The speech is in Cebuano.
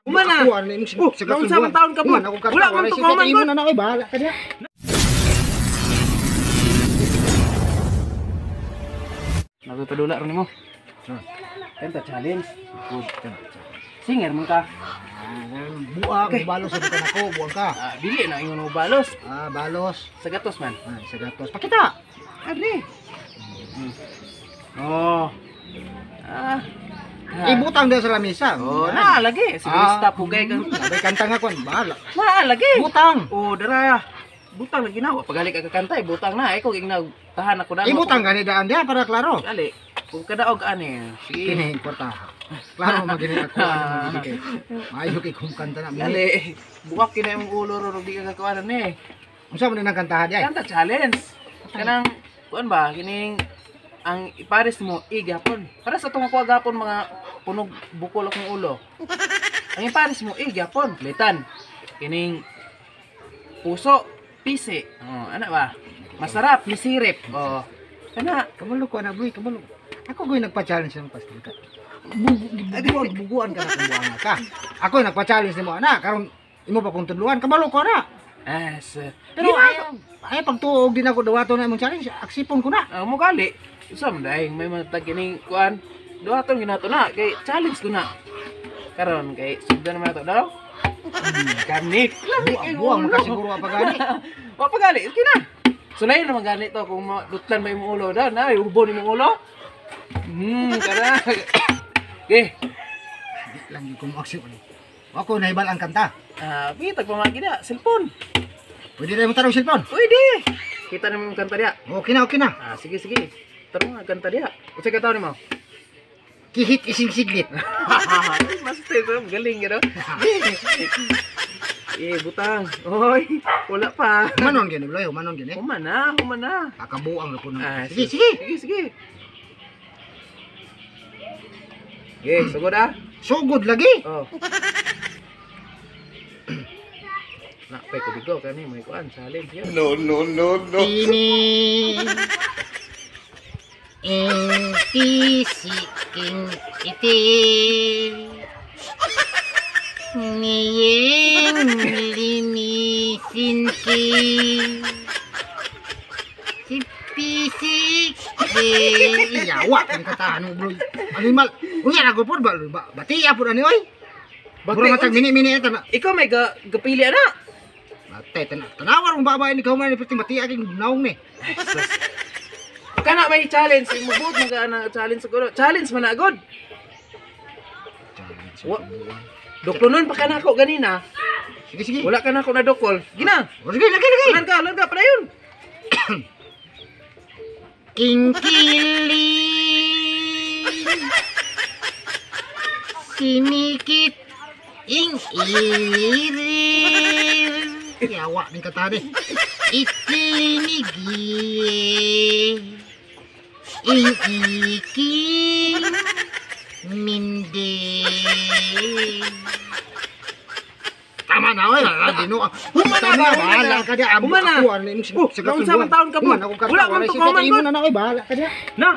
Humana. Oh, naunsa man taon ka mo? Wala man to kauman gud. Na na bahala ka diha. Nagpapadula ron nimo. Kanta challenge. Good. Singer man ka. Buang, balos sa bukan ako, buang ka. Ah, dili na ingon mo balos. Ah, balos. Sa gatos man. Ah, sa gatos. Pakita. Adli. Oh. Ah. Ibutang dia sa lamesa. Oh, na lagi. Sigurista pugay kang. Abay kanta nga kon, bahala. Na lagi. Butang. Oh, dara. Butang lagi na. Pagali ka kakanta, butang na. Ikaw ingna tahan ako damo. Ibutang gani daan dia para klaro. Dali. Kung kadaog ani. Sige. Kini kwarta. Klaro magini ako ano kay. Maayo kay kung kanta na. Dali. Buwak kina imong ulo ro di ka kakuanan ni. Unsa man nang kantahan di ay? Kanta challenge. Kanang kuan ba kining ang ipares mo igapon. Para sa tong ako gapon mga punog bukol akong ulo. Ang ipares mo igapon. Litan. Kining puso pisi. Oh, ana ba? Masarap misirip. Oh. Kana kabalo ko ana boy, kabalo. Ako goy nagpa-challenge ng pastor ka. Buguan, buguan ka na kung buwan ka. Ako nagpa-challenge nimo ana karon imo pa kong tudluan, kabalo ko ana. As, pero ay pagtuog din ako dawaton na imong challenge, aksipon ko na. Mo gali. Usa man dai may mga tag kining kuan. Duhaton ginato na kay challenge ko na. Karon kay sugdan naman nato daw. Kanik. Buang makasiguro pa gani. Wa pa gali, okay na. Sulayin naman gani to kung dutlan ba imong ulo daw na ubo nimong ulo. Kana. Okay. Di lang gyud ko mo-accept ani. Ako nahibal ang kanta. Ah, pitag pamagi na, cellphone. Pwede na mo tarong cellphone? Pwede. Kita na mo yung kanta diya. Okay na, okay na. Ah, sige, sige. Tarong nga kanta diya. Unsay ka taon nimo? Kihit ising siglit. Master, galing gano. Eh, butang. Oy, wala pa. Humanon gani, bloy, humanon gani. Humana, humana. Akabuang na po nang. Ah, sige, sige. Sige, sige. Okay, sugod ah. Sugod lagi. Oh. Nak pay ko bigo kani may kuan challenge yan. No, no, no, no. Tini. Ing tisi king iti. Niyeng limisin ki. Si pisik. Iyawa kan katahan mo bro. Animal. Unya ra gud ba batiya pud ani oy. Bati matag mini-mini eta na. Ikaw may gapili ana. Bate tanawar mong babae ni kauman ni perting batiya king naong ni. Kana may challenge imo bud mag ana challenge siguro. Challenge man na gud. Challenge. Duklonon pa kanako ganina. Sige sige. Wala ka nako na dukol. Gina. Sige lagi lagi. Lan ka padayon. Kingkili simikit ing irir yawa ning katane itinigi ing iking minde. Tama na oy, dino. Humana na, bahala ka diya. Humana. Ako ano imong Oh, naunsa man taon ka mo? Wala man to kauman gud. Na oy, bahala ka diya. Na.